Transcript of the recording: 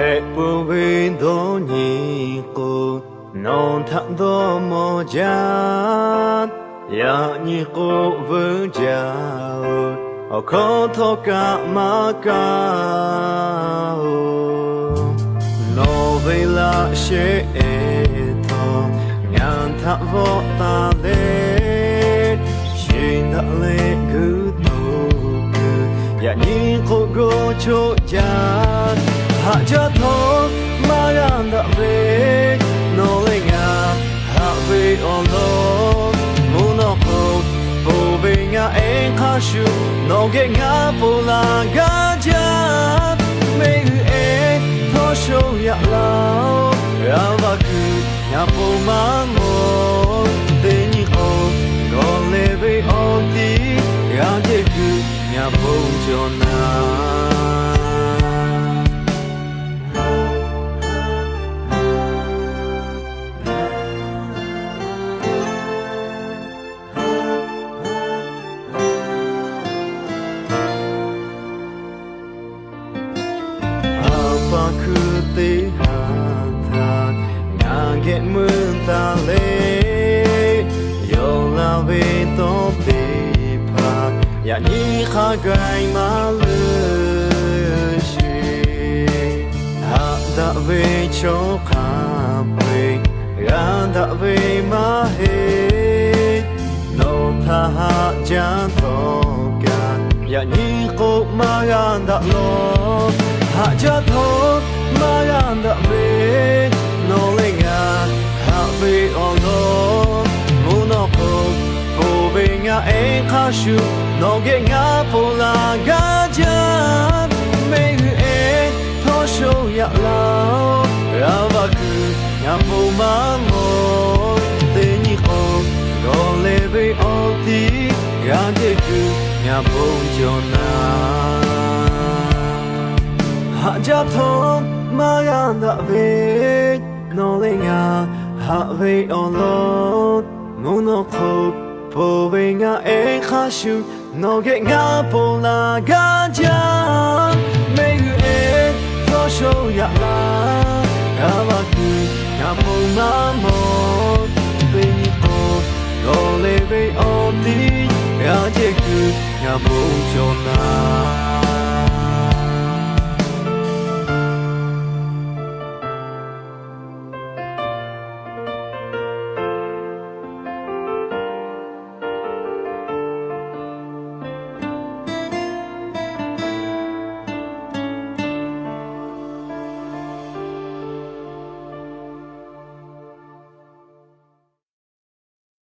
Hpehꞈ peuˬ ve dawˇ nyi k'o, nawˬ htaꞈ dawˇ mawˬ jaˇ. Yaꞈ nyi k'o, veuˉ jaˇ-oˬ, awˬ hkawˇ htawˇ kaꞈ maˇ kaˇ-oˬ. Nawˬ ve laꞈ sheh ehˉ htawˇ ngaˬ htaꞈ vawˆ taˍ leh, sheˍ daꞈ leh guiˇ tuˬ kuiˬ yaꞈ nyi k'o, g'awˇ choˆ jaˇ. Haꞈ jaˇ htawˇ maˇ g'a daꞈ ve, nawˬ leh ngaˬ haꞈ ve awˬ lawn, mvuhˇ naw hk'oˆ ponˬ ve ngaˬ ehˉ hk'a shuˍ, nawˬ geh ngaˬ ponˬ laˬ gaˇ jaˇ. Mehˆ g'uiˬ ehˉ htawˇ shoˍ yaꞈ laˇ-oˬ, g'a va kuiˬ ngaˬ ponˬ maˇ mawˬ. Teˇ nyi k'o, g'awˬ leh ve awˬ tiˉ g'a jehˬ kuiˬ ngaˬ ponˬ cawˬ naˍ. A pa hkui teˇ haˍ htaꞈ ngaˬ geh mui taˍ leh, yawˬ la ve tawˇ teˇ hpaˍ yaꞈ nyi hk'a gaˬ maˇ leuˬ sheˍ. Haꞈ daꞈ ve chaw hk'a peu-eˬ g'a daꞈ ve maˇ heˆ. Nawˬ htaꞈ haꞈ jaˇ htawˇ kaꞈ, yaꞈ nyi k'o maˇ g'a daꞈ lawˬ. Haꞈ jaˇ htawˇ maˇ g'a daꞈ ve, nawˬ leh ngaˬ haꞈ ve awˬ lawn, mvuhˇ naw hk'oˆ ponˬ ve ngaˬ ehˉ hk'a shuˍ, nawˬ geh ngaˬ ponˬ laˬ gaˇ jaˇ. Mehˆ g'uiˬ ehˉ htawˇ shoˍ yaꞈ laˇ-oˬ, g'a va kuiˬ ngaˬ ponˬ maˇ mawˬ. Teˇ nyi k'o, g'awˬ leh ve awˬ tiˉ g'a jehˬ kuiˬ ngaˬ ponˬ cawˬ naˍ. Haꞈ jaˇ htawˇ maˇ g'a daꞈ ve, nawˬ leh ngaˬ haꞈ ve awˬ lawn, mvuhˇ naw hk'oˆ ponˬ ve ngaˬ ehˉ hk'a shuˍ, nawˬ geh ngaˬ ponˬ laˬ gaˇ jaˇ. Mehˆ g'uiˬ ehˉ htawˇ shoˍ yaꞈ laˇ, g'a va kuiˬ ngaˬ ponˬ maˇ mawˬ. Teˇ nyi k'o, g'awˬ leh ve awˬ tiˉ g'a jehˬ kuiˬ ngaˬ ponˬ cawˬ naˍ.